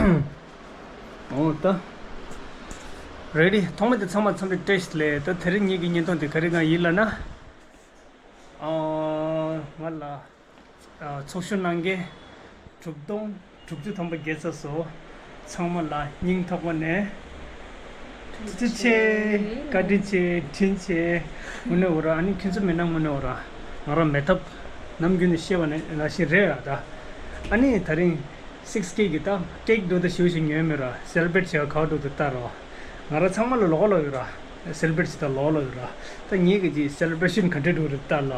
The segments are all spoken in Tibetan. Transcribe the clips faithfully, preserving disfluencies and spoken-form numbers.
འོ་ད། རེ་ཌི། ཐོག་མ་དེ་ཚང་མ་འཚམས་འདྲི་བཀྲ་ཤིས་བདེ་ལེགས། ད་དེ་རིང་ངེད་ཀྱི་བརྙན་ཐུང་དེ་ག་རེ་གང་ཡིན་ལབ་ན། ཨ་ང་ལ་ཨ་ཚོགས་ཞུགས་གནང་མཁན་གྲུབ་སྟོང་དྲུག་ཅུ་ཐམ་པ་རྒྱལ་ཚབ་སོགས་ཚང་མ་ལ་སྙིང་ཐག་པ་ནས་ཐུགས་རྗེ་ཆེ། བཀའ་དྲིན་ཆེ། དྲིན་ཆེ། དངོས་གནས་འོ་ར། ཨ་ནི་ཁྱེད་ཚོ་མེད་ན་དངོས་གནས་འོ་ར། ང་རང་མེད་ཐབས་ནམ་རྒྱུན་ནས་བཤད་པ་ནང་བཞིན་རེད་ཡ། ད་ཨ་ནི་དེ་རིང་སིགས་ཀེ་གི་ད་ཀེག་འགྲོ་ད་ཞུ་ཞུ་ཉོས་མེད་ར། སེ་ལེ་བྷི་རེཊ་བྱེད་ག་ག་འགྲོ་ད་ལྟ་ར། ང་རང་ཚང་མ་ལ་ལོག་ལོག་ཡོད་ར། སེ་ལེ་བྷི་རེཊ་བྱེད་ད་ལོག་ལོག་ཡོད་ར། ད་ངེད་ཀྱི་ཅིག་སེ་ལེ་བྷི་རེ་ཤན་ག་འདྲ་འགྲོ་རེད་ལྟ་ལ།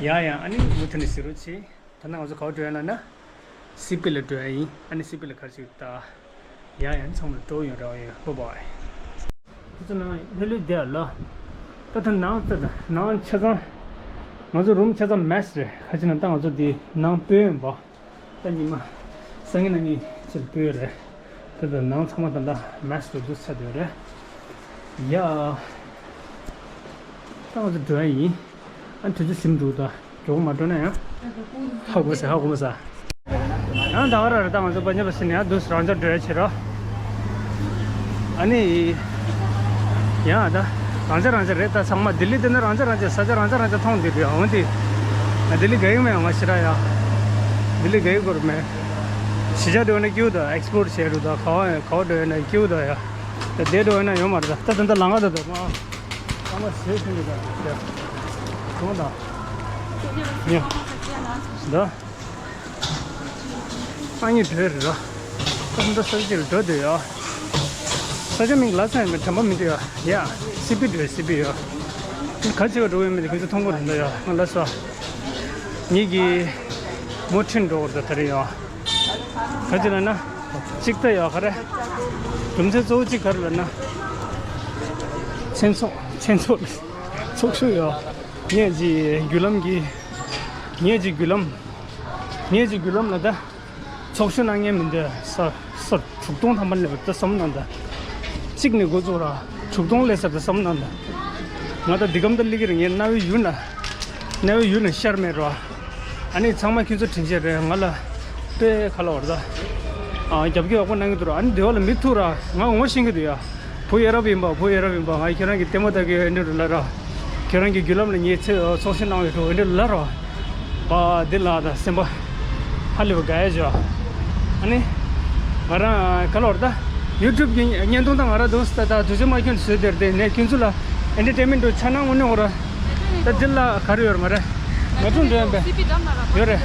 ཡ་ཡ། ཨ་ནི་མུ་མཐུད་ནས་གཟིགས་རོགས་བྱེད། ད་ནང་ང་ཚོ་ག་པར་འགྲོ་ཡ་ལབ་ན། སི་པི་ལ་འགྲོ་ཡ་ཡིན། ཨ་ནི་སི་པི་ལ་ག་རེ་བྱེད་ད། ཡ་ཡ། ཚང་མ་ལ་སྤྲོ་ཡོང་ར་ཡོང་། བྷའི་བྷའི། ཁྱེད་ཚོ་ནང་ལྷོད་ལྷོད་བསྡད་ལ། ད་ད་ནང་ད་ད་ནང་ཆ་ཚང་། ང་ཚོ་རུམ་ཆ་ཚང་མེ་སི་རེད། ག་ཅི་ན་ད་ང་ཚོ་འདི་ནང་སྤོས་ཡོང་པ། ད་ཉི་མ་སང་ཉིན་གནངས་ཉིན་ཕྱིར་སྤོས་རེད། ད་ད་ནང་ཚང་མ་ད་ད་མེ་སི་རུ་འདུག་ཚར་དུས་རེད། ཡ། ད་ང་ཚོ་འགྲོ་ཡ་ཡིན། ཨ་དུས་ཚོད་ཟིན་འདུག་ད་མགྱོགས་མ་འགྲོ་ན་ཡང་། ཧ་གོ་མ་སོང་། ཧ་གོ་མ་སོང་། ཡང་ད་ག་རང་རེད། ད་ང་ཚོ་པ་ཉ་པ་སི་ནས་ཡང་འདུག་རང་ཅག་འགྲོ་ཡ་བྱེད་རོགས། ཨ་ནི། ཡང་ད། རང་ཅག་རང་ཅག་རེད། ད་ཚང་མ་ལྡི་ལི་དེ་ན་རང་ཅག་རང་ཅག། ས་ཆ་རང་ཅག་རང་ཅག་མཐོང་འདི་རེད། འོང་དེ། ལྡི་ལི་ག་ཡིན་མེད་ང་ཤི་ར་ཡ། ལྡི་ལི་ག་ཡི་སྐོར་མེད། གཞིས་ཆགས་དེ་འོ་ན་སྐྱིད་པོ་ད་ཨེག་སི་པོ་ལོར་བྱས་འགྲོ། ད་ག་བ་ག་བ་འགྲོ་ཡོད་ན་སྐྱིད་པོ་ད་ཡ། ད་དེ་འགྲོ་ཡོད་ན་ཡོད་མ་རེད། ད་ད་ད་ལང་ག་ད་ད་མ། ཚང་མ་ཟས་ཟིན་འདུག་ད་ཡ། གང་ད། ཡ། ད། ཨ་ནི་འགྲོ་རེད་ར། ཨ་ནི་ད་ས་ཆ་ཅིག་ལ་འགྲོ་འདོད་ཡ། ས་ཆ་མིང་ལབ་ས་ཡང་མི་དྲན་པ་མི་འདུག་ཡ། ཡ། སི་པི་འགྲོ་ཡ། སི་པི་ཡ། ག་ཅིག་ག་འགྲོ་ཡོད་མེད་དེ་ཁྱེད་ཚོ་མཐོང་གི་རེད་འདུག་ཡ། ང་ལ་སོ། ངེད་ཀྱི་མོ་ཊ་འགྲོ་བར་ད་ད་རེད་ཡ། ག་ཅི་ལབ་ན། གཅིག་ད་ཡ་ག་རེ། རྒྱུ་མཚན་གཙོ་བོ་གཅིག་ག་རེ་ལབ་ན། མཚན་ཚོགས། མཚན་ཚོགས། ཚོགས་ཞུགས་ཡ། ངེད་ཀྱི་བརྒྱུད་ལམ་གྱི། ངེད་ཀྱི་བརྒྱུད་ལམ། ངེད་ཀྱི་བརྒྱུད་ལམ་ལ་ད། ཚོགས་ཞུགས་གནང་མཁན་མི་འདུག་ས་ས་དྲུག་སྟོང་ཐམ་པ་སླེབས་ད་བསམ་གནང་ད། གཅིག་ནས་འགོ་བཙུགས་ར་དྲུག་སྟོང་སླེབས་ས་ད་བསམ་གནང་ད། ང་ད་འདི་གམ་ད་སླེབས་ཀྱི་རེད། ངའི་རྣ་བའི་ཡུལ་ན། རྣ་བའི་ཡུལ་ན་ཤར་མེད་ར། ཨ་ནི་ཚང་མ་ཁྱོད་ཚོ་དྲིན་ཆེ་རེད། ང་ལ་དཔེ་ག་ལབ་དགོས་རེད་ད། ཨ་རྒྱབ་སྐྱོར་ཡག་པོ་གནང་གི་འདུག་ར། ཨ་ནི་འདི་བ་ལ་མི་ཐུག་ར། ང་ངོ་ཤེས་ཀྱི་འདུག་ཡ། བུ་ཡ་རབས་ཡིན་པ། བུ་ཡ་རབས་ཡིན་པ། ང་ཁྱེད་རང་གི་ལྟད་མོ་ལྟ་གི་ཡོད་འདྲ་རུ་ལབ་ར། ཁྱེད་རང་གི་བརྒྱུད་ལམ་ལ་ངའི་ཚེ་ཚོགས་ཞུགས་གནང་ཡོད་འགྲོ་འདྲ་ལབ་རོགས། པ་འདི་ལ་ད་སེམས་པ་ཧ་ལས་པ་དགའ་ཡ་བྱོས། ཨ་ནི་ང་རང་ག་ལོར་ད་ཡུ་ཊུབ་གི་བརྙན་ཐུང་ད་ང་རང་འདུག་ད་ད་དུས་ཚོད་མ་ཁྱོན་བཟོས་དེར་དེ་ནས་ཁྱོད་ཚོ་ལ་ཨེན་ཊར་ཊེན་མེན་ཊི་འདྲ་ཆ་ནང་དངོས་གནས་འོ་ར། ད་འདི་ལ་ག་རེ་ཡོད་མ་རེད། མེ་ཊོ་འགྲོ་ཡིན་པས། ཡོད་རེད།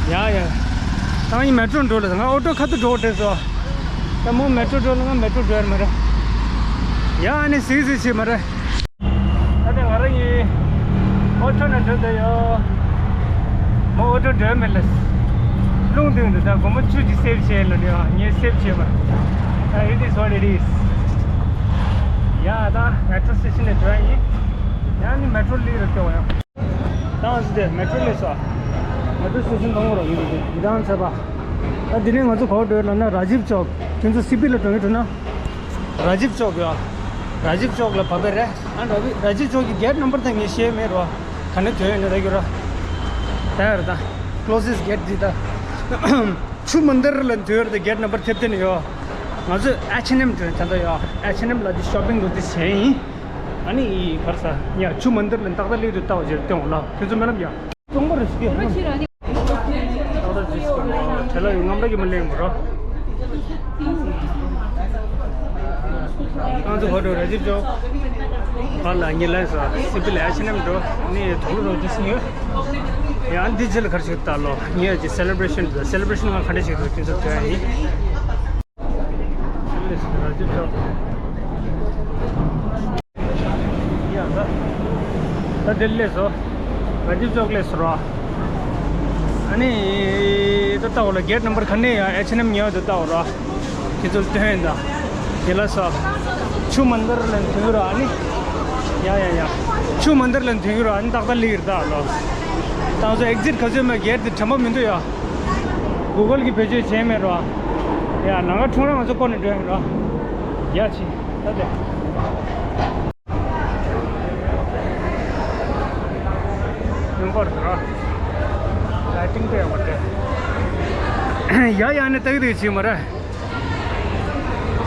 ཡ་ཡ། ད་ངས་མེ་ཊོ་འགྲོ་ལ་ང་ཨོ་ཊོ་ཁ་ཐུག་འགྲོ་དྲན་སོང་། ད་མོ་མེ་ཊོ་འགྲོ་ལ་ང་མེ་ཊོ་འགྲོ་ཡ་མ་རེད། ཡ་ཨ་ནི་སིག་སིག་བྱེད་མ་རེད། ད་ལྟ་ང་རང་གཉིས་ཨོ་ཊོ་ནང་འགྲོ་འདོད་ཡོད། མོ་ཨོ་ཊོ་འགྲོ་མེད་ལ། རླུང་ལྡིང་འདུག་ད་སྒོར་མོ་བཅུ་གཅིག་སེབ་བྱས་ལ་ནི་ཨ་ངས་སེབ་བྱས་པ། ད་it is what it is། ཡ་ད་མེ་ཊོ་སི་ཊེ་ཤན་ནས་འགྲོ་ཡ་ཡིན། ཡང་ནི་མེ་ཊོ་ལི་རུ་སྐྱོད་ཡ། ད་ང་ཚོ་དེ་མེ་ཊོ་ལས་སོ། མེ་ཊོ་སི་ཊེ་ཤན་དང་པོ་རང་ཡིན་འདུག་འདི་དང་ཚད་པ། ད་དེ་ནས་ང་ཚོ་ག་པར་འགྲོ་ཡོད་ལབ་ན་ར་ཇིབ་ཅོག་ཁྱོད་ཚོ་སི་པི་ལ་འགྲོ་གི་འགྲོ་ན། ར་ཇིབ་ཅོག་ཡོད། ར་ཇིབ་ཅོག་ལ་བབས་པ་རེད། ཨ་ར་བི་ར་ཇིབ་ཅོག་གི་གེ་ཊི་ནམ་བར་ད་ངས་ཤེས་མེད་རོ། ག་ནས་ཐོན་ཡོད་ན་ར་གི་ར། ད་ཡར་ད། ཀློ་སེ་སི་གེ་ཊི་འདི་ད། ཆུ་མན་དིར་ལ་ཐོན་ཡོད་ར། ད་གེ་ཊི་ནམ་བར་ཐེབས་ཐེབས་ནས་ཡོད། ང་ཚོས་ཨེཆ་ཨེན་ཨེམ་འགྲོ་ད་ད་ཡོད། ཨེཆ་ཨེན་ཨེམ་ལ་འདི་ཤོ་པིང་འགྲོ་འདི་བྱས་ཡིན། ཨ་ནི་གར་ས་ཡ་ཆུ་མན་དིར་ལ་ཏག་ཏག་སླེབས་དུས་ལྟ་བ་ཞིག་སྟོན་འོང་ལ། ཁྱོད་ཚོ་སྨོན་ལམ་ཡ། གཙང་པོ་རེད་ཤི། ཏག་ཏག་ཅིག་བྲེལ་ལ་ཡོད། ངམ་ལ་གི་མི་ལེན་མོ་རོ། ང་ཚོ་ཧོ་ཏོ་ར་ཇིབ་ཅོག་བར་ལ་ཉི་ལན་སོ་སི་པི་ལ་ཨེཆ་ཨེན་ཨེམ་འགྲོ་ནི་དོག་ལོ་རོ་འདི་སི་ཡོད། ཡང་འདི་རྗེས་ལ་གར་ཞིག་ལྟ་ལོ། ངས་ཀྱི་སེ་ལེ་བྷ་རེ་ཤན་དང་སེ་ལེ་བྷ་རེ་ཤན་ང་ག་འདྲ་ཞིག་འདུག་ཁྱོད་ཚོ་ཐོས་ཡིན། ར་ཇིབ་ཅོག་ཡ་ད། ད་དེ་སླེབས་སོ། ར་ཇིབ་ཅོག་སླེབས་སོ་ར། ཨ་ནི་ད་ལྟ་འོ་ལ་གེ་ཊི་ནམ་བར་ག་ནས་ཡང་ཨེཆ་ཨེན་ཨེམ་ཉལ་དུ་ལྟ་འོ་ར། ཁྱེད་ཚོར་སྟོན་ཡིན་ད། དེ་ལ་ས། ཆུ་མན་དིར་ལ་འཐུང་ར་ཨ་ནི། ཡ་ཡ་ཡ། ཆུ་མན་དིར་ལ་འཐུང་ར་ཨ་ནི་ཏག་ཏག་ལིར་ད་ལོ། ད་ང་ཚོ་ཨེག་ཛིཊ་ག་ཚོད་མེད་གེ་ཊི་དེ་དྲན་པ་མི་འདུག་ཡ། གུ་གལ་གྱིས་བེད་སྤྱོད་བྱས་མེད་རོ། ཡ་ནང་ཁ་འཁྲུངས་ར་ང་ཚོ་སྐོར་ནས་འགྲོ་ཡིན་རོ། ཡ་ཆི། ད་དེ། ཡོང་པར་ར། ལའི་ཊིང་དེ་ཡོང་པར་དེ། ཡ་ཡ་ནི་ཏག་ཏག་བྱེད་མ་ར།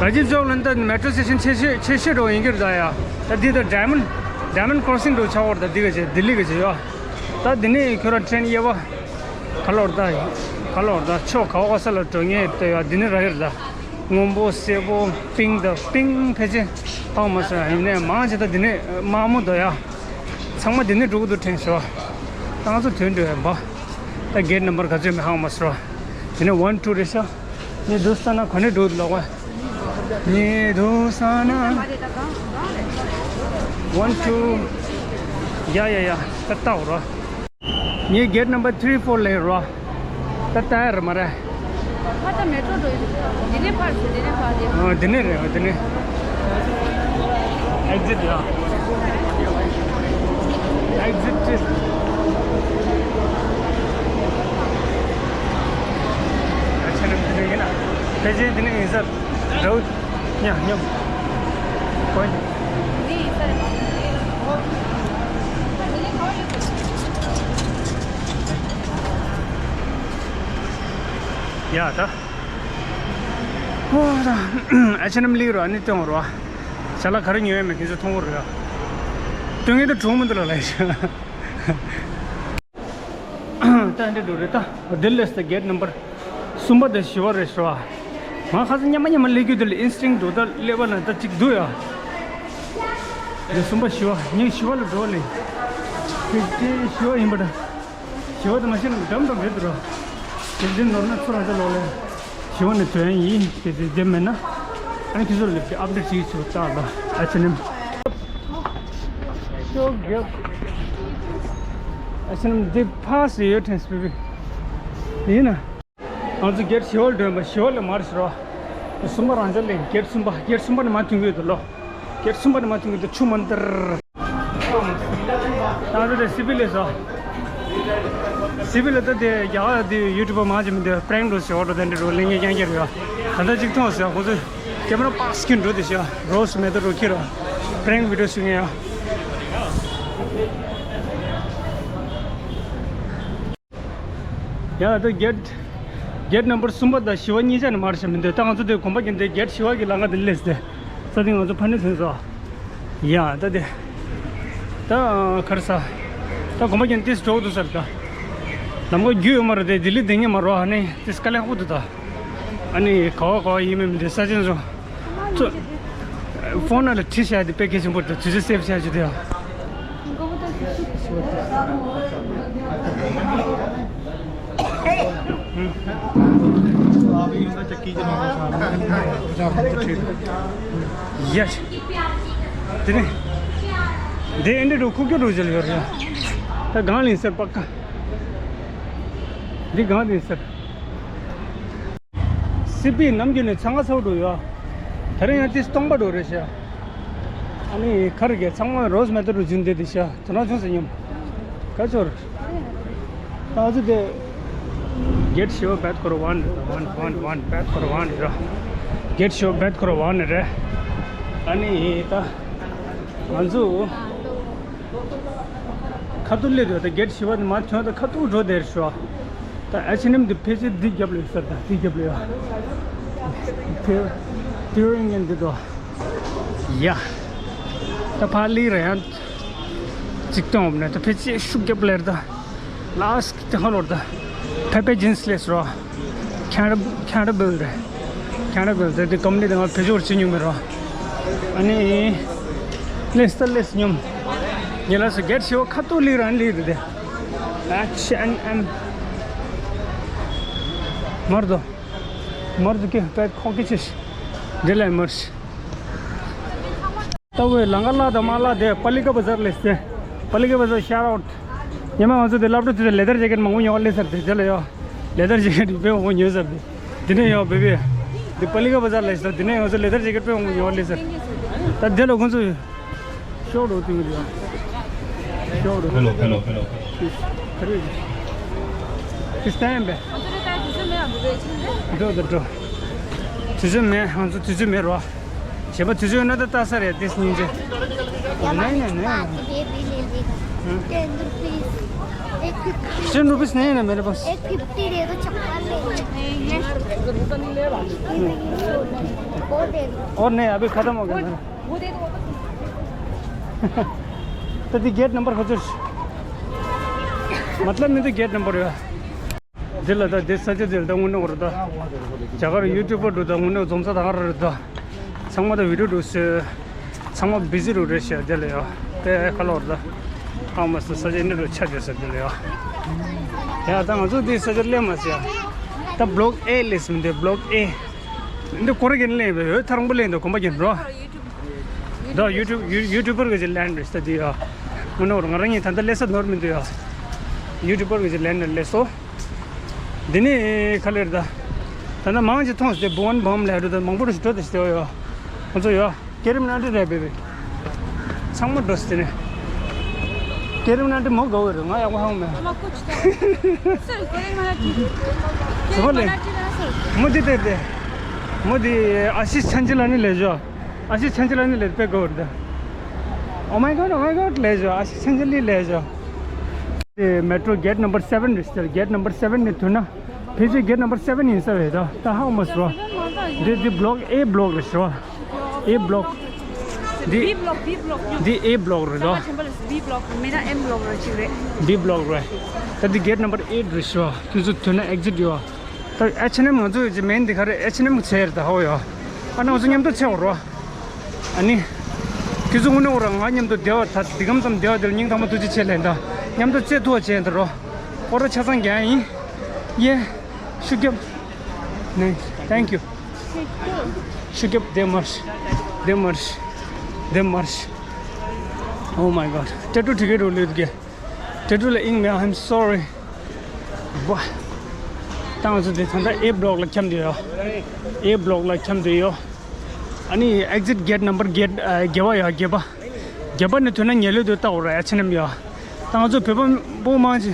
ར་ཇི་ཛོག་ལ་འདི་མེ་ཊོ་སི་ཊེ་ཤན་ཆེ་ཤོས་ཆེ་ཤོས་འགྲོ་ཡིན་གྱི་རེད་ད་ཡ། ད་འདི་ད་ཌའི་མོན་ཌའི་མོན་ཁོ་རོ་སིང་འགྲོ་ཆགས་པ་རེད་ད། འདི་ག་ཆེ་ལྡི་ལི་ག་ཆེ་ཡ། ད་འདི་ནས་ཁྱོད་རང་ཊེན་གཡས་པ་ག་ལོར་ད་ག་ལོར་ད་ཕྱོགས་ག་བ་ག་ས་ལ་འགྲོ་ངེས་ལྟོས་ཡ། འདི་ནས་ར་གི་རེད་ད། སྔོན་པོ་སེར་པོ་པིང་ད་པིང་ཕལ་ཆེར་ཧ་གོ་མ་སོང་ཡ། ཡིན་ནའི་མང་ཆེ་ད་འདི་ནས་དམར་མོ་འདུག་ཡ། ཚང་མ་འདི་ནས་འགྲོ་གི་འདུག་དྲན་སོང་། ད་ང་ཚོ་དོན་འགྲོ་ཡ་འབའ། ད་གེ་ཊི་ནམ་བར་ག་ཚོད་མེད་ཧ་གོ་མ་སོང་། འདི་ནས་ཝན་ཊུ་རེད་ཤག་ངས་འདུག་ས་ན་ག་ནས་འགྲོ་འདུག་ལོག་པ། ངས་འདུག་ས་ན་ཝན་ཊུ། ཡ་ཡ་ཡ། ད་ལྟ་འོ་རོ། ངས་གེ་ཊི་ནམ་བར་ཐི་རི་ཕོར་ལ་ཡོད་རོ། ད་ལྟ་ཡར་མ་རེད། ཕར་ད་མེ་ཊོ་འགྲོ་ཡི་འདི་ནས་ཕར་འདི་ནས་ཕར་འདི། ཨ་འདི་ནས་རེད། འདི་ནས། ཨེག་ཛིཊ་ཡ། ཨེག་ཛིཊ་ཅི། ཨ་ཆ་ནམ་འདི་ནས་ཡིན་ན། ཕལ་ཆེར་འདི་ནས་ཡིན་ས་རེད། ཉ་ཉོ། ཁོ་ཡིན། ཡ་ད། ཨོ་ད། ཨ་ཆ་ནམ་ལི་རོ་ཨ་ནི་སྟོན་རོ། ཅ་ལག་ག་རེ་ཉོ་ཡ་མེད་ཁྱེད་ཚོ་མཐོང་གི་རེད་ཡ། སྟོན་ངེས་ད་གྲུང་མི་འདུག་ལ་ལ་ཡ། ད་འདི་འགྲོ་རེད་ད། འདི་ལས་ད་གེ་ཊི་ནམ་བར་གསུམ་པ་དང་བཞི་པ་རེད་ཤག་ང་ཁ་སང་མཉམ་མཉམ་སླེབས་རྒྱུ་དེ་ལ་ཨིན་སི་ཊིང་འགྲོ་ད་སླེབས་པ་ན་ད་ཅིག་འདུག་ཡ། འདི་གསུམ་པ་བཞི་པ་ངས་བཞི་པ་ལ་འགྲོ་ལེ། དེ་དེ་བཞི་པ་ཡིན་པ་འདྲ། བཞི་པ་དེ་མ་ཤེས་ན་འགྲམ་འགྲམ་རེད་འདུག་ར། དེ་འདི་ནོར་ན་ཚུར་རང་ཅག་ལོག་ལེ། བཞི་པ་ནས་ཐོན་ཡིན་དེ་དེ་དེ་མེད་ན། ཨ་ནི་ཁྱེད་ཚོ་ལ་ཨབ་ཌེཊ་ཞིག་ཚུར་བཏང་ལ་ཨ་ཆ་ནེམ། ཤོག་གེ། ཨ་ཆ་ནེམ་འདི་ཕ་སི་ཡོད་ཐེངས་པི་པི། ཡིན་ན། ང་ཚོ་གེ་ཊི་བཞི་པ་ལ་འགྲོ་ཡིན་པ། བཞི་པ་ལ་མར་ཕྱིན་རོགས། གསུམ་པ་རང་འཇགས་ལས་གེ་ཊི་གསུམ་པ། གེ་ཊི་གསུམ་པ་ནས་མར་ཐོན་གྱི་ཡོད་དོ་ལོ། གེ་ཊི་གསུམ་པ་ནས་མར་ཐོན་གྱི་འདུག་ཆུ་མ་འདིར། ད་ང་ཚོ་དེ་སི་པི་ལ་སོང་། སི་པི་ལ་ད་དེ་རྒྱ་གར་དེ་ཡུ་ཊུབ་པ་མང་ཆེ་མི་འདུག་པྲེང་འགྲོ་ཞོར་དུ་དེ་འདྲ་འགྲོ་ལེན་མཁན་རྐྱང་རྐྱང་རེད་ཡ། ད་ལྟ་གཅིག་མཐོང་ཟེར་ཁོ་ཚོས་ཀེ་མ་ར་པག་སི་ཀིན་འགྲོ་དེ་ཤ་རོ་སི་མེ་ཏོ་རོ་ཁྱེར་རོ། པྲེང་བི་ཌིའོ་ཞུ་ངེས་ཡ། ཡ་ད་གེ་ཊི། གེ་ཊི་ནམ་བར་གསུམ་པ་དང་བཞི་པ་གཉིས་ཆ་ནས་མར་ཕྱིན་མི་འདུག་ད་ང་ཚོ་དེ་གོམ་པ་རྒྱག་དེ་གེ་ཊི་བཞི་པ་གི་ལམ་ཁ་དེ་སླེབས་ཏེ། ས་དེ་ང་ཚོ་ཕ་ནས་ཐོན་སོང་། ཡ་ད་དེ། ད་ག་རེ་ཟ། ད་གོམ་པ་རྒྱག་ཏིས་འགྲོ་འདུག་ཟེར་ད། ལམ་ཁ་རྒྱུས་ཡོད་མ་རེད་དེ་ལྡི་ལི་དེ་ཉིད་མ་རོ་ཨ་ནི་ཏིས་དཀའ་ལས་ཁག་པོ་འདུག་ད། ཨ་ནི་ག་བ་ག་བ་ཡིན་མིན་མི་འདུག་ས་ཆེན་སོང་། ཚོ། ཕོན་ནང་ལ་བྲིས་བཞག་དེ་དཔེ་གལ་ཆེན་པོ་རེད། དུས་ཚོད་སེབ་བྱ་རྒྱུ་དེ་ཡང་། ཡ། དེ་ནས། འདི་ཨེ་འདྲ་འགྲོ་ཁུག་ཀྱོག་འགྲོ་བཞིན་ཡོད་རེད། ད་གང་ལིན་སར་པ་ཀ་འདི་གང་ལིན་སར། སི་པི་ནམ་རྒྱུན་ནས་ཚང་ང་ཚ་བོ་འགྲོ་ཡོད། དེ་རིང་ཡང་ཏིས་སྟོང་པ་འགྲོ་རེད་ཤག་ཨ་ནི་ཁར་གྱི་ཚང་མ་རོས་མེ་ཏོག་རུ་བྱིན་དེ་དེ་ཤག་དོ་སྣང་ཆུང་ཟེར་སྙམ། ཁ་ཚོར། ད་ཚོ་དེ། གེ་ཊི་ཤོ་བེད་ཁོར་ཝན་ཝན་ཝན་ཝན་བེད་ཁོར་ཝན་ར། གེ་ཊི་ཤོ་བེད་ཁོར་ཝན་རེད། ཨ་ནི་ད། ང་ཚོ། ཁ་ཐུག་སླེབས་ཡོད་ད། གེ་ཊི་བཞི་པ་ནས་མར་ཐོན་ད་ཁ་ཐུག་འགྲོ་བསྡད་ཤག་ད་ཨ་ཆེ་ནམ་དེ་ཕལ་ཆེར་འདི་རྒྱབ་ལ་ཡོད་ས་རེད་ད། འདི་རྒྱབ་ལ་ཡོད། ཕེ། ཏི་རིང་ངན་འདི་དོ། ཡ། ད་ཕར་ལི་ར་ཡང་ཅིག་སྟོན་འོབ་ན་ད་ཕལ་ཆེར་ཤུགས་རྒྱབ་ལེར་ད། ལཱ་སི་ཀི་དེ་ཧ་ལོར་ད། ཕེ་པེ་ཇིན་སི་ལེས་རོ། ཁེ་ན་ཌ་ཁེ་ན་ཌ་བིལ་རེད། ཁེ་ན་ཌ་བིལ་རེད། དེ་ཀམ་པ་ནི་དེ་ང་བེད་སྤྱོད་བྱེད་མྱོང་མེད་རོ། ཨ་ནི། ལེས་ད་ལེས་སྙོམས། ཉེ་ལ་སུ་གེ་ཊི་བཞི་པ་ཁ་ཐུག་ལི་རང་ལི་རེད་དེ། ཨེཆ་ཨེན་ཨེམ། མར་དོ། མར་དོ་ཀེ་པད་ཁོང་ཀེ་ཆེ་ཤི། དེ་ལས་མར་ཤི། ད་བས་ལང་ཀ་ལ་དང་མ་ལ་དེ་པ་ལི་ཀ་བ་ཟར་ལེས་ཏེ། པ་ལི་ཀ་བ་ཟར་ཤར་ཨའུཊ། ཉི་མ་ང་ཚོ་དེ་སློབ་གྲྭ་དེ་ལེ་དར་ཇེ་ཀེཊ་མང་པོ་ཉོ་ལེ་ཟེར་ཏེ་དེ་ལ་ཡོ། ལེ་དར་ཇེ་ཀེཊ་དཔེ་མང་པོ་ཉོ་ཟེར་ཏེ། དེ་ནས་ཡོ་བེ་བེ། དེ་པ་ལི་ཀ་བ་ཟར་ལེས་ཏེ་དེ་ནས་ང་ཚོ་ལེ་དར་ཇེ་ཀེཊ་དཔེ་མང་པོ་ཉོ་ལེ་ཟེར། ད་དེ་ལ་ཁོང་ཚོ། ཤོག་རོ་ཏིང་རེད། ཤོག་རོ། ཧེ་ལོ་ཧེ་ལོ་ཧེ་ལོ། ཁ་རེ། ཁྲིས་ཏན་བས། འགྲོ་ད་འགྲོ། དུས་ཚོད་མེད། ང་ཚོ་དུས་ཚོད་མེད་རོ། བྱེད་པ་དུས་ཚོད་ཡོད་ན་ད་ལྟ་ས་རེད་དེ་སྙིང་རྗེ། ནས་ནས་ནས། ten rupees. एक fifty. Ten rupees नहीं है ना मेरे पास। एक फिफ्टी दे दो, चप्पल ले। और नहीं, अभी खत्म हो गया। वो दे दो। तो दी गेट नंबर खोजो। मतलब नहीं तो गेट नंबर है। दिल द दिस सच दिल द उन्हों करता। जगह यूट्यूबर दो द उन्हों जोम सा धार रहा था। संग मत वीडियो दो से संग मत बिजी रो रहे से दिल या। ते कल और द। हम मस्त सच इन्हें रो छा जैसे दिल या। या तंग जो दिस सच ले मस या। तब ब्लॉग ए लिस्ट में दे ब्लॉग ए। འདི་ཁོ་རང་གིས་ལེན་པའི་འོད་ཐར་རིང་པོ་ལེན་འདུག་གོམ་པ་རྒྱན་འགྲོ། ད་ཡུ་ཊུབ་ཡུ་ཊུབ་པར་གི་ཅིག་ལེན་རེད་ས་འདི་ཡ། དངོས་གནས་ང་རང་ཉིད་ད་ལྟ་ལས་ས་ནོར་མི་འདུག་ཡ། ཡུ་ཊུབ་པར་གི་ཅིག་ལེན་ནས་ལས་སོ། འདི་ནི་ག་ལེར་ད། ད་ནི་མང་ཆེ་མཐོང་སྟེ་བུ་ཝན་བམ་ལས་རུ་ད་མང་པོ་རུ་ཞིག་འགྲོ་དེ་ཞིག་ཡོད་ཡ། ཁོ་ཚོ་ཡ། སྐྱེ་རིམ་སྣ་ཁྲིད་རེད་བེ་བེ། ཚང་མ་འགྲོ་སི་ནས། སྐྱེ་རིམ་སྣ་ཁྲིད་མོ་དགའ་བོ་རེད། ང་ཡག་པོ་ཧང་མེད། ཨ་མ་ཀུ་ཆུ་ད། སོ་རི་སྐྱེ་རིམ་སྣ་ཁྲིད། སྐྱེ་རིམ་སྣ་ཁྲིད་ན་སོ་རི། མོ་དེ་དེ་དེ། མོ་དེ་ཨ་ཤི་ཆན་ཅི་ལ་ནི་ལས་ཞོ། ཨ་ཤི་ཆན་ཅི་ལ་ནི་ལས་དཔེ་དགའ་བོ་རེད། Oh my god, oh my god ལས་ཞོ། ཨ་ཤི་ཆན་ཅི་ལི་ལས་ཞོ། དེ་མེ་ཊྲོ་གེ་ཊི་ནམ་བར་སེ་བེན་རེད་ཟེར། གེ་ཊི་ནམ་བར་སེ་བེན་ནས་ཐོན་ན། ཕལ་ཆེར་གེ་ཊི་ནམ་བར་སེ་བེན་ཡིན་ས་རེད་ད། ད་ཧ་མ་སོ། འདི་འདི་བློག་ཨེ་བློག་རེད་ཤོ། ཨེ་བློག་འདི་བི་བློག་བི་བློག་འདི་ཨེ་བློག་རེད་ད། བི་བློག་མེད་ན་ཨེམ་བློག་རེད་ཅིག་རེད། བི་བློག་རེད། ད་འདི་གེ་ཊི་ནམ་བར་ཨེཊ་རེད་ཤོ། ཁྱོད་ཚོ་ཐོན་ན་ཨེག་ཛིཊ་ཡོད། ད་ཨེཆ་ཨེན་ཨེམ་ང་ཚོ་ཡོད་ཅིག་མེན་འདི་ག་རེད། ཨེཆ་ཨེན་ཨེམ་གི་ཚེ་རེད་ད་ཧོ་ཡོ། ཨ་ནང་ཚོ་མཉམ་དུ་ཚེ་བ་རོ། ཨ་ནི། ཁྱེད་ཚོ་དངོས་གནས་འོ་ར་ང་མཉམ་དུ་བདེ་བ་ད་འདི་གམ་ཙམ་བདེ་བ་དེར་སྙིང་ཐག་པ་ཐུགས་རྗེ་ཆེ་ལན་ད། མཉམ་དུ་རྩེ་ཐུ་བ་བྱས་འདི་རོ། ཨོ་ར་ཆ་ཚང་རྒྱག་ཡིན། ཡེ། ཤུགས་རྒྱབ། ནེ། Thank you. ཤུགས་རྒྱབ་དེ་མར། དེ་མར། དེ་མར། Oh my god. ཊེ་ཊུ་ཊི་ཀེ་ཊི་རུ་ལུས་གེ། ཊེ་ཊུ་ལ་ཨིང་མེ། I'm sorry. བ། ཏང་སུ་དེ་ད་ལྟ་ཨེ་བློག་ལ་འཁྱམས་དུ་ཡོད། ཨེ་བློག་ལ་འཁྱམས་དུ་ཡོད། ཨ་ནི་ཨེག་ཛིཊ་གེ་ཊི་ནམ་བར་བརྒྱད་ཨ་བརྒྱད་པ་ཡོད། བརྒྱད་པ། བརྒྱད་པ་ནས་ཐོན་ན་ཉལ་ལོས་དུ་ལྟ་འོ་ར་ཨེཆ་ཨེན་ཨེམ་ཡོད། ཏང་ཚོ་བོད་པ་པོ་མང་ཆེ་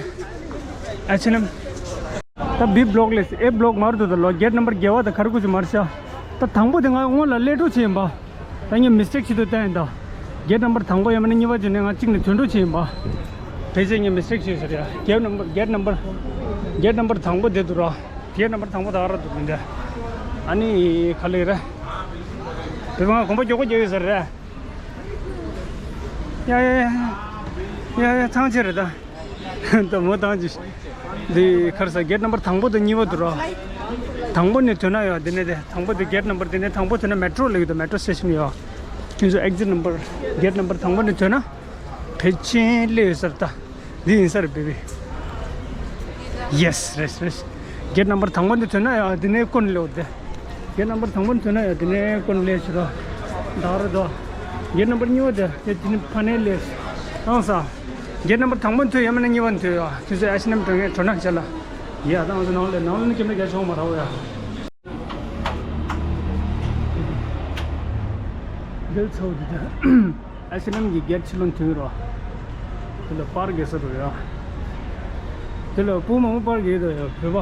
ཨེཆ་ཨེན་ཨེམ། ད་བི་བློག་ལས་ཨེ་བློག་མར་དུ་ད་ལོ་གེ་ཊི་ནམ་བར་བརྒྱད་པ་ད་ཁར་ཀུ་ཅི་མར་ཤ། ད་དང་པོ་དེ་ང་སྔོན་ལ་སླེབས་འགྲོ་བྱེད་ཡིན་པ། ད་ངས་མི་སི་ཊེག་བྱེད་དུ་བསྟན་ཡིན་ད། གེ་ཊི་ནམ་བར་དང་པོ་ཡང་མིན་ན་གཉིས་པ་བྱས་ནས་ང་གཅིག་ནས་ཐོན་འགྲོ་བྱེད་ཡིན་པ། ཕལ་ཆེར་ངས་མི་སི་ཊེག་བྱས་ཟེར་ཡ། གེ་ཊི་ནམ་བར་གེ་ཊི་ནམ་བར་གེ་ཊི་ནམ་བར་དང་པོ་དེ་འདུག་ར། གེ་ཊི་ནམ་བར་དང་པོ་ད་ག་ར་འདུག་མི་འདྲ། ཨ་ནི་ག་ལེ་ར། བོད་པ་ང་གོམ་པ་མགྱོགས་པོ་རྒྱག་ཡོད་ཟེར་ར། ཡ་ཡ་ཡ་ཡ་ཡ་ཚང་ཆེ་རེད་ད། ད་མོ་བཏང་ཅི། འདི་ཁར་ས་གེ་ཊི་ནམ་བར་དང་པོ་དང་གཉིས་པ་འདུག་ར། དང་པོ་ནས་ཐོན་ན་ཡོད་འདི་ནས་དེ་དང་པོ་དེ་གེ་ཊི་ནམ་བར་དེ་ནས་དང་པོ་ཐོན་ན་མེ་ཊྲོ་ལེགས་འདུག་མེ་ཊྲོ་སི་ཊེ་ཤན་ཡོད། ཁྱེད་ཚོ་ཨེག་ཛིཊ་ནམ་བར་གེ་ཊི་ནམ་བར་དང་པོ་ནས་ཐོན་ན་ཕལ་ཆེར་སླེབས་ཡོད་ས་རེད་ད། འདི་ཡིན་ས་རེད་བེ་བེ། ཡེ་སི་རེད་རེད། གེ་ཊི་ནམ་བར་དང་པོ་ནས་ཐོན་ན་ཡོད་འདི་ནས་ཀུན་ལེགས་འདུག་གེ་ཊི་ནམ་བར་དང་པོ་ནས་ཐོན་ན་ཡོད་འདི་ནས་ཀུན་ལེགས་ཆེ་རོ། ད་རེད་དོ། གེ་ཊི་ནམ་བར་གཉིས་པ་དེ་དེ་དེ་ནས་ཕ་ནས་ལེགས། ཨང་ས། གེ་ཊི་ནམ་བར་དང་པོ་ཐོན་ཡོད་མིན་ན་གཉིས་པ་ཐོན་ཡོད། ཁྱེད་ཚོས་ཨེཆ་ཨེན་ཨེམ་འགྲོ་མཁན་འགྲོ་ན་བྱ་ལ། ཡ་ད་ང་ཚོ་ནང་ལ་ནང་ལ་ནི་ཁྱིམ་ནས་རྒྱ་ཆུང་མ་རག་ཡ། འདིར་ཚོགས་འདི་དང་། ཨེཆ་ཨེན་ཨེམ་གྱི་སྒེར་ཕྱི་ལོ་མཐུན་རོ། དེ་ལ་པར་རྒྱག་ས་རུ་ཡ། དེ་ལ་སྤུ་མང་པོ་པར་རྒྱག་དོ་ཡ་བོད་པ།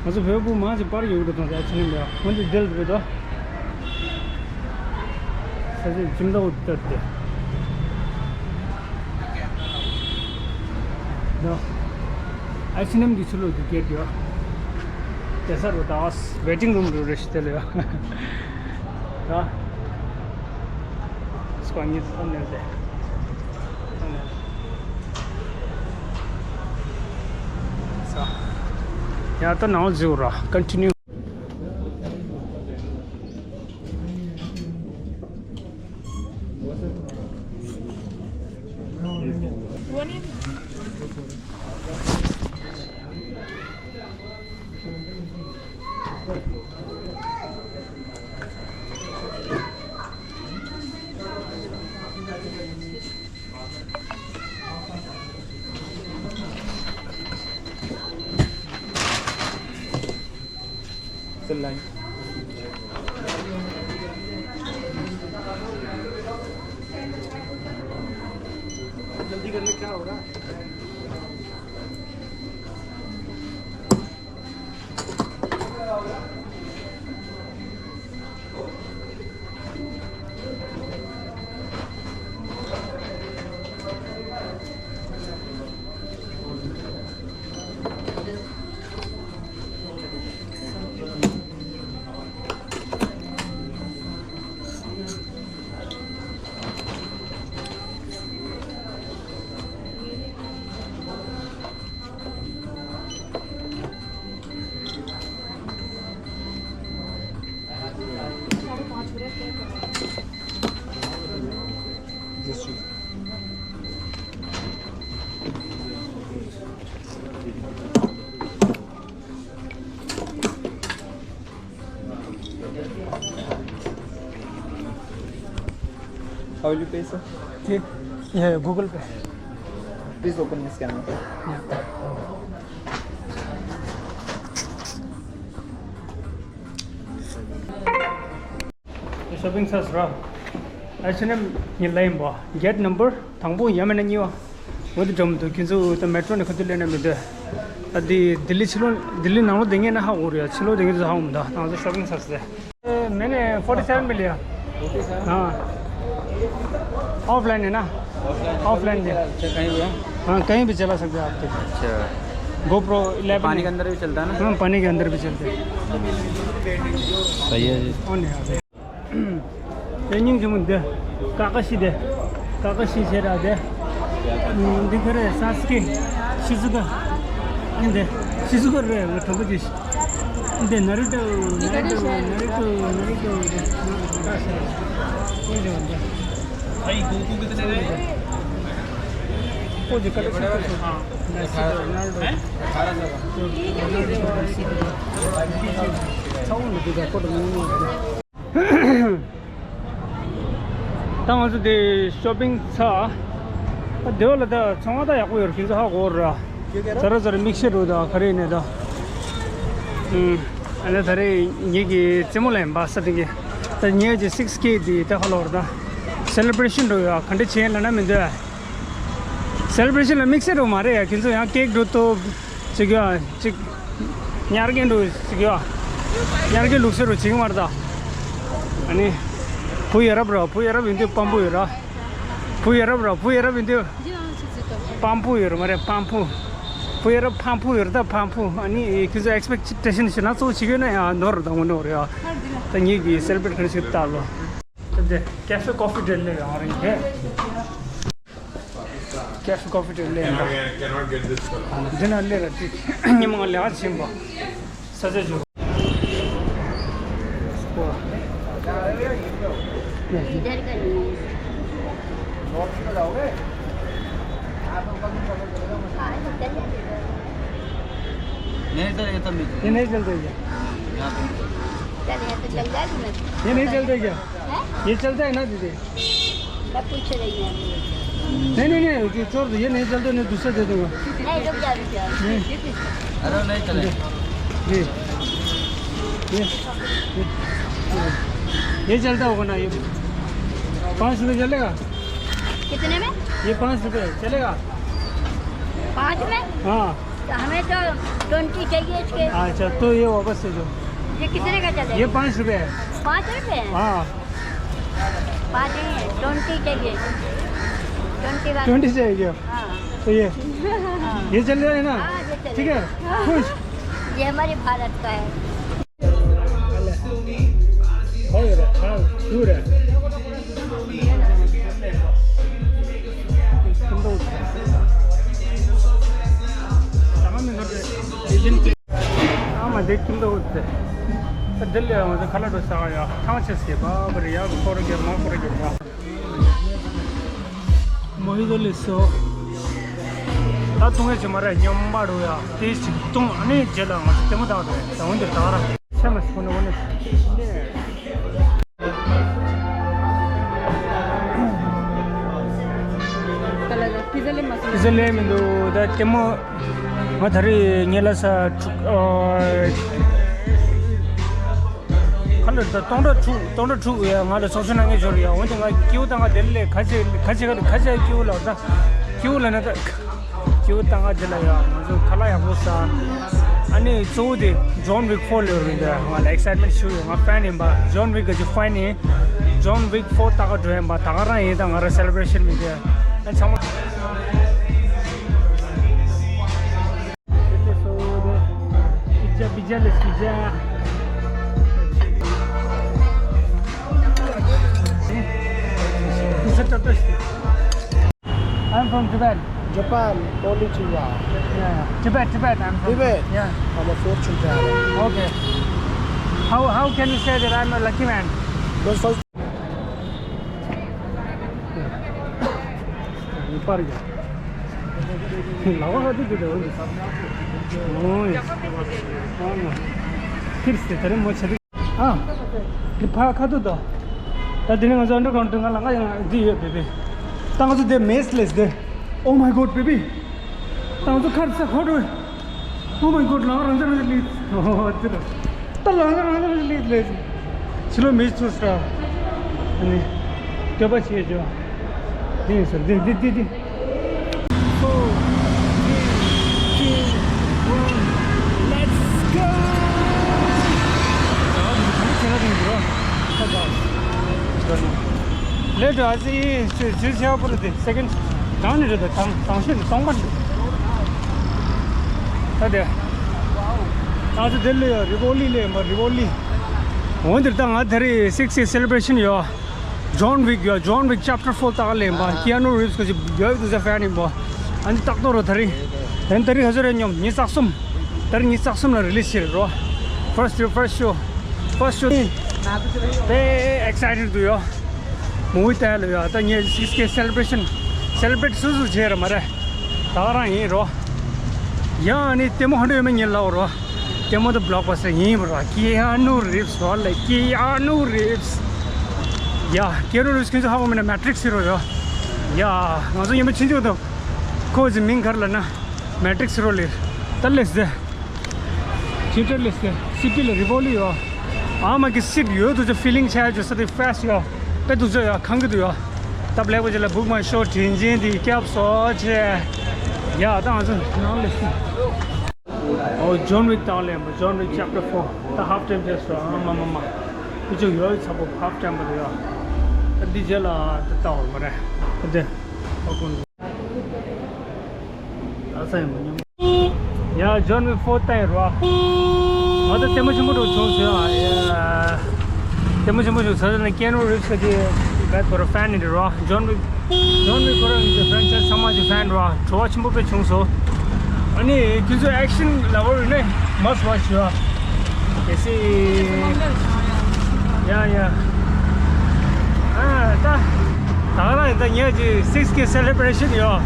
ང་ཚོ་བོད་སྤུ་མང་ཆེ་པར་རྒྱག་གི་འདུག་ད་ཨེཆ་ཨེན་ཨེམ་ཡ། ཁོང་ཚོ་འདིར་རེད་དོ། ས་ཆ་ཁྱིམ་བདག་པོ་དེ་ལྟར་དེ། ད་ཨེཆ་ཨེན་ཨེམ་གྱི་ཕྱི་ལོགས་སུ་སྒེར་གྱི་ཡ། དེ་ས་རུ་ད་ཝེ་ཊིང་རུམ་རུ་རེ་ཞིག་དེ་ལ་ཡ། ད། སྐོར་གཉིས་ཐོན་ནས་ཏེ། ཡ་ད་ནང་ལ་འཛུལ་ར། Continue. जल्दी कर ले, क्या हो रहा है? How will you pay, sir? Pay? Yeah, Google Pay. Please open the scanner. Yeah. Shopping ཚར་སོང་ར། ཨ་ཕྱི་ནས་ངའི་ལན་པ་gate number དང་པོ་ཡང་མིན་ན་གཉིས་པ། འོ་དེ་འགྲོ་མི་འདུག་ཁྱོད་ཚོ་ད་མེ་ཊོ་ནས་ག་དུས་སླེབས་ན་མི་འདུག་ད་དེ་ལྡི་ལི་ཕྱི་ལོགས་ལྡི་ལི་ནང་ལོགས་བསྡད་མཁན་ན་ཧ་གོ་རེད། ཕྱི་ལོགས་བསྡད་མཁན་ཚོ་ཧ་གོ་མི་འདུག་ང་ཚོ་shopping ཚར་སོང་། मैंने फ़ोर्टी सेवन में लिया। हाँ। ऑफलाइन है ना? ऑफलाइन है। अच्छा, कहीं भी है? हाँ, कहीं भी चला सकते हैं आप तो। अच्छा। GoPro इलेवन पानी के अंदर भी चलता है ना? हाँ, पानी के अंदर भी चलते हैं। सही है जी। कौन है यहाँ पे? ये नहीं जो मुद्दे। काका सीधे। काका सीधे रहा दे। हम्म, दिख रहे सास के। शिजुका। अंदे। शिजुका रे, वो ठोको जी। अंदे, नारुतो, नारुतो, नारुतो, नारुतो। ये जो अंदे। भाई, गोकू कितने का है? वो जो कलेक्शन है। हाँ। नारुतो। हैं? अठारह सौ का। ད་ང་ཚོ་དེ་ཤོ་པིང་ཚར། ད་དེ་བ་ལ་ད་ཚོང་ཁང་ད་ཡག་པོ་ཡོད་རེད། ཁྱེད་ཚོ་ཧ་གོ་ར། ཛ་ར་ཛ་ར་མིག་ཤེལ་རུ་ད་ག་རེ་ནས་ད། ཨ་ནི་ད་རེས་ངེད་ཀྱི་རྩེད་མོ་ལ་ཡིན་པ་ས་དེ་གི། ད་ངེད་ཀྱི་six K དེ་ད་ཧ་ལོ་ར་ད། སེ་ལེ་བྷ་རེ་ཤན་རུ་ཡ་ག་འདྲ་བྱེད་ལ་ན་མི་འདོད། སེ་ལེ་བྷ་རེ་ཤན་ལ་དམིགས་བསལ་རུ་མ་རེད་ཡ། ཁྱེད་ཚོ་ཡང་ཀེག་འགྲོ་ཏོ། ཅིག་ཡ་ཅིག་ཉར་གན་འགྲོ་ཅིག་ཡ། ཉར་གན་ལུགས་སྲོལ་རུ་ཅིག་མར་ད། ཨ་ནི། བུ་ཡ་རབས་ར་བུ་ཡ་རབས་ཡིན་དུས་པམ་པུ་ཡོད་ར། བུ་ཡ་རབས་ར་བུ་ཡ་རབས་ཡིན་དུས། པམ་པུ་ཡོད་ར་མ་རེད་པམ་པུ། བུ་ཡ་རབས་པམ་པུ་ཡོད་ར་ད་པམ་པུ། ཨ་ནི་ཁྱེད་ཚོ་ཨེག་སི་པེག་ཊེ་ཤན་ཞིག་ན་གཙོ་བོ་ཅིག་ཡོད་ན་ཡང་ནོར་ར་ད་འོ་ནོར་ར་ཡ། ད་ངེད་ཀྱི་སེ་ལེ་བྷ་རེ་ཊི་ག་རེ་ཞིག་ལྟ་ལོ། དེ་ཀེ་ཧྥེ་ཀོ་ཕི་འདྲ་ལས་ཡོང་རིང་དེ། ཀེ་ཧྥེ་ཀོ་ཕི་འདྲ་ལས་ཡོང་། འདི་ན་ལས་ར་ཅིག་ཉི་མ་ལས་ཨ་ཆེན་པོ། ས་ཆ་ཞུ། नहीं सर, ये तो मिल ये नहीं चलता क्या? यहाँ पे। चल, यहाँ तो चल जाएगी ना। ये नहीं चलता क्या? हैं? ये चलता है ना दीदी? मैं पूछ रही हूँ। नहीं, नहीं, नहीं, जो छोड़ दो, ये नहीं चलता, नहीं, दूसरा दे दूंगा। नहीं, रुक जा, रुक जा। नहीं। अरे, नहीं चले। जी। ये, ये, ये चलता होगा ना, ये पाँच रुपये चलेगा? कितने में? ये पाँच रुपये चलेगा? पाँच में? हाँ। तो हमें तो ट्वेंटी चाहिए इसके। अच्छा, तो ये वापस से दो। ये कितने का चलेगा? ये पाँच रुपये है। पाँच रुपये? हाँ। पाँच नहीं है, ट्वेंटी चाहिए। ट्वेंटी वाला। ट्वेंटी चाहिए क्या? हाँ। तो ये, हाँ। ये चल रहा है ना? हाँ, ये चल ठीक है? रहा है। खुश? ये हमारे भारत का है। ཁོ་ཡོད་རེད། ཁ་ཤུ་རེད། ཨ་མ་འདི་ཁྱིམ་ཐོག་ཨུ་ཚེ། ད་དེ་ལས་ང་ཚོ་ཁ་ལག་འགྲོ་ས་ཡ་ཐང་ཆད་སྐྱེས་པ་བར་ཡག་འཁོར་རྒྱབ་མ་འཁོར་རྒྱབ་པ། མོ་ཧི་ཏོ་ལས་སོ། ད་འཐུང་ཡ་ཆེ་མ་རེད། སྙོམས་པ་འགྲོ་ཡ་དེ་ཞིག་འཐུང་། ཨ་ནི་རྗེས་ལ་ང་ཚོ་ལྟད་མོ་ལྟ་འགྲོ་ཡ། ད་འོན་ཏེ་ད་ར་ཆ་མ་ཤི་ཁོ་ན་འོ་ནི། पिज़्ज़ा ले मत पिज़्ज़ा ले མི་འདུག་ད་ལྟད་མོ། ང་ད་རེས་ཉལ་ལ་ས་དྲུག་ཁ་ལ་ད་སྟོང་ཕྲག་དྲུག་སྟོང་ཕྲག་དྲུག་ཡ། ང་ལ་ཚོགས་ཆུང་ནང་ངས་འབྱོར་ཡ། འོན་ཏེ་ང་སྐྱིའུ་བཏང་ག་དེ་ལས་ཁ་ཆེ་ཁ་ཆེ་ཁ་ཆེ་སྐྱིའུ་ལ་ད་སྐྱིའུ་ལ་ན་ད་སྐྱིའུ་བཏང་ག་དེ་ལ་ཡ། ང་ཚོ་ཁ་ལག་ཡག་པོ་ཟ། ཨ་ནི་གཙོ་བོ་དེ་John Wick four ལོས་རིང་དེ་ང་ལ་ཨེག་སའེཊ་མེན་ཊི་ཞུ་ཡོད། ང་ཕེན་ཡིན་པ། John Wick གི་ཕེན་ཡིན། John Wick four ལྟ་ག་འགྲོ་ཡིན་པ། ད་ག་རང་ཡིན། ད་ང་རང་སེ་ལེ་བྷ་རེ་ཤན་མི་དེ་ཨ་ཚང་མ། pizza pizza ले pizza. Pizza tasty. I'm from Japan. Japan, konnichiwa. Yeah, yeah. Tibet, Tibet, I'm from. Tibet? Yeah. I'm a fortune teller. Okay. How, how can you say that I'm a lucky man? Because first ལག་པ་ཧ་ཏི་ཏི་ཏི་འོ་འདི། ཨོ་ཡ། ཨ་མ། ཁིར་སི་ཏི་རེ་མོ་ཆ་ཏི། ཨ། དེ་ཕ་ཁ་ཐུག་དོ། ད་དེ་ནས་ང་ཚོ་ཨན་ཌར་གྷ་རའུན་ཌི་ང་ལ་ང་ཡང་འདི་ཡོད་བེ་བེ། ད་ང་ཚོ་དེ་མེས་ལེས་དེ། Oh my God, baby. ད་ང་ཚོ་ཁར་ས་ཁོ་འགྲོ། Oh my God, ལང་རང་ཚ་རང་ཚ་ལི། ཨོ་དེ་ར། ད་ལང་རང་ཚ་རང་ཚ་ལི་ལེ། ཕྱི་ལོ་མེས་ཚུ་སྲ། ཨ་ནི། སྐྱོ་པ་བྱེད་ཅོ། འདི་ཡིན་ཟེར་འདི་འདི་འདི་འདི། Four, three, two, one, let's go! ལེ་དྲ་ཟི་ཇུ་ཇུ་ཤ་པུ་རུ་དེ་ཇུ་ཇུ་ཤ་པུ་རུ་དེ་སེ་ཀེན་ཌི་གང་ནས་རེད། དང་དང་ཤོས་ནས་སྟོང་པ་རེད། ད་དེ་ང་ཚོ་དེ་ལ་ཡོད། རི་བོ་ལི་ལ་ཡིན་པ། རི་བོ་ལི། འོན་ཏེ་ད་ང་དེ་རིང་སིགས་ཀེ་སེ་ལེ་བྷ་རེ་ཤན་ཡོད། ཇོན་ཝིག་ཡོད། ཇོན་ཝིག་ཅེབ་ཊར་ཕོར་ལྟ་ག་ལེན་པ། ཀི་ཨ་ནུ་རིབ་སི་ཁོ་ཅི་ཡོད་དུ་ཟ་ཧྥན་ཡིན་པ། ཨ་ནི་ཏག་ཏོ་རོ་ད་རིང་། ཨ་ནི་ད་རིང་ག་ཚོད་རེད་སྙམ། ཉི་ཤུ་རྩ་གསུམ། ད་རིང་ཉི་ཤུ་རྩ་གསུམ་ལ་རི་ལི་སི་བྱེད་རོ། ཕར་སི་ཊི་ཕར་སི་ཊི་ཤོ། ཕར་སི་ཊི་ཤོ་དཔེ་ཨེག་སའི་ཊེཌ་འདུག་ཡོད། མུ་ཝི་ལྟ་ཡ་ལ་ཡོད། ད་ངས་སིགས་ཀེ་སེ་ལེ་བྷ་རེ་ཤན་སེ་ལེ་བྷ་རེ་ཊི་སུ་སུ་བྱས་ར་མ་རེད། ད་ག་རང་ཡིན་རོ། ཡང་ནི་ལྟད་མོ་ཧ་འདྲ་ཡོད་མེད་ངས་ལབ་རོ། ལྟད་མོ་དེ་བྷ་ལོག་བྷ་སི་ཊར་ཡིན་པ་རོ། ཀི་ཨ་ནུ་རིབ་སི་རོ་ལེ། ཀི་ཨ་ནུ་རིབ་སི། ཡ་ཀི་ཨ་ནུ་རིབ་སི་ཁྱོད་ཚོ་ཧ་གོ་མེད་ན་མེ་ཊི་རིག་སི་ཟེར་རོ་ཡ། ཡ་ང་ཚོ་ཡིན་པ་ཕྱིན་ཆོག་དང་། ཁོ་ཚོའི་མིང་ག་རེ་ལབ་ན་མེ་ཊི་རིག་སི་ཟེར་རོ་ལེ། ད་ལེ་སི་ཟེར། ཐི་ཡེ་ཊར་ལེ་སི་ཟེར། སི་པི་ལ་རི་བོ་ལི་ཡོད། ཨ་མ་གི་སི་ཊི་ཡོད་དུ་ཚོ་ཕི་ལིང་ཆ་ཡ་ཅོ་ས་དེ་ཕེ་སི་ཊི་ཡོད། དཔེ་འདུག་ཚོད་ཡ་ཁང་གི་འདུག་ཡ། ད་བླེག་པོ་ཅི་ལ་བུག་མ་ཤོ་དྲིན་ཆེན་དེ་སྐྱབས་སོ་ཆེ། ཡ་ད་ང་ཚོ་ནང་ལེ་སི། ཨོ་ཇོན་ཝིག་ལྟ་ག་ལེན་པ། ཇོན་ཝིག་ཅེབ་ཊར་ཕོར། ད་ཧབ་ཊའིམ་བྱས་སོ། ཨ་མ་མ་མ། དེ་ཅུང་ཡོད་ཚ་པོ་ཧབ་ཊའིམ་པ་རེད་ཡ། ད་འདི་རྗེས་ལ་ད་ལྟ་བར་མ་རེད། ད་དེ་ཨོ་ཀོན། ད་ས་ཡང་མ་ཉམས། ཡ་ཇོན་ཝིག་ཕོར་ལྟ་ཡིན་རོ། ང་ད་ལྟད་མོ་ཆེན་པོ་འགྲོ་བྱུང་ཟེར་ཨ། ཡ་ལྟད་མོ་ཆེན་པོ་བྱུང་ཟེར་ན་ཀི་ཨ་ནུ་རིབ་སི་གི་ག་ཁོ་ར་ཕེན་ཡིན་རོ། ཇོན་ཝིག་ཇོན་ཝིག་ཁོ་རང་གི་ཕེན་ཆ་ཚང་མ་གི་ཕེན་རོ། བྲོ་བ་ཆེན་པོ་དཔེ་བྱུང་སོང་། ཨ་ནི་ཁྱོད་ཚོ་ཨེག་ཤན་ལབ་པ་ཡིན་ན་མ་སི་ཝ་ཆི་ཡོད། ཡ་ཡ། ཨ་ད་ད་ག་རང་ཡིན། ད་ངས་ཀྱི་སིགས་ཀེ་སེ་ལེ་བྷ་རེ་ཤན་ཡོད།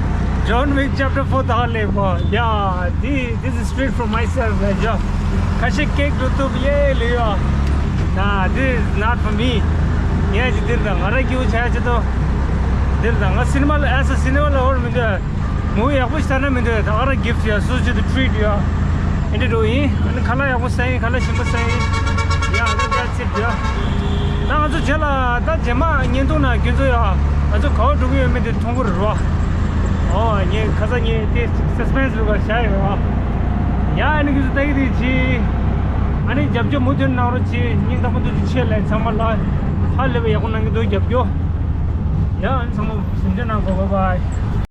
ཇོན་ཝིག་ཅེབ་ཊར་ཕོར་ལྟ་ག་ལེན་པ། ཡ་འདི། This is street for myself, man. ཁ་ཤས་ཀེག་འགྲོ་ཐུབ་ཡེ་ལེ་ཡ། Nah, this is not for me. ངས་ཅི་འདིར་དང་ང་ར་སྐྱིད་པོ་བྱ་ཡ་ཅི་ཏོ། འདིར་དང་ང་སི་ནི་མ་ལ་ཨེ་ས་སི་ནི་མ་ལ་འོར་མི་འདོད། མུ་ཡག་པོ་ཞིག་ལྟ་ན་མི་འདོད། ད་ག་ར་གིཕ་ཊི་ཡ་སུ་ཅི་དུ་ཊི་རིཊ་ཡ། ཨེ་འདྲ་འགྲོ་ཡིན། ཨ་ནི་ཁ་ལག་ཡག་པོ་ཟ་ཡིན། ཁ་ལག་ཞིམ་པོ་ཟ་ཡིན། ཡ་ད་that's it ཡ། ད་ང་ཚོ་རྗེས་ལ་ད་རྗེས་མ་བརྙན་ཐུང་ནང་ཁྱོད་ཚོ་ཡ། ང་ཚོ་ག་པར་འགྲོ་གི་ཡོད་མེད་དེ་མཐོང་གི་རེད་བ། ཨོ་ངས་ཁ་སང་ངས་དེ་སི་སི་པེན་སི་རུ་ག་བཞག་ཡོད་རེད་བ། ཡ་ཨ་ནི་ཁྱོད་ཚོ་ལྟ་གི་དེ་བྱེད། ཨ་ནི་རྒྱབ་སྐྱོར་མུ་མཐུད་གནང་རོགས་བྱེད། སྙིང་ཐག་པ་ཐུགས་རྗེ་ཆེ་ལབ། ཚང་མ་ལ་ཧ་ལས་པའི་ཡག་པོ་གནང་གི་འདུག་རྒྱབ་སྐྱོར། ཡ་ཨ་ནི་ཚང་མ་གཟིམ་འཇག་གནང་དགོས། བྷའི་བྷའི།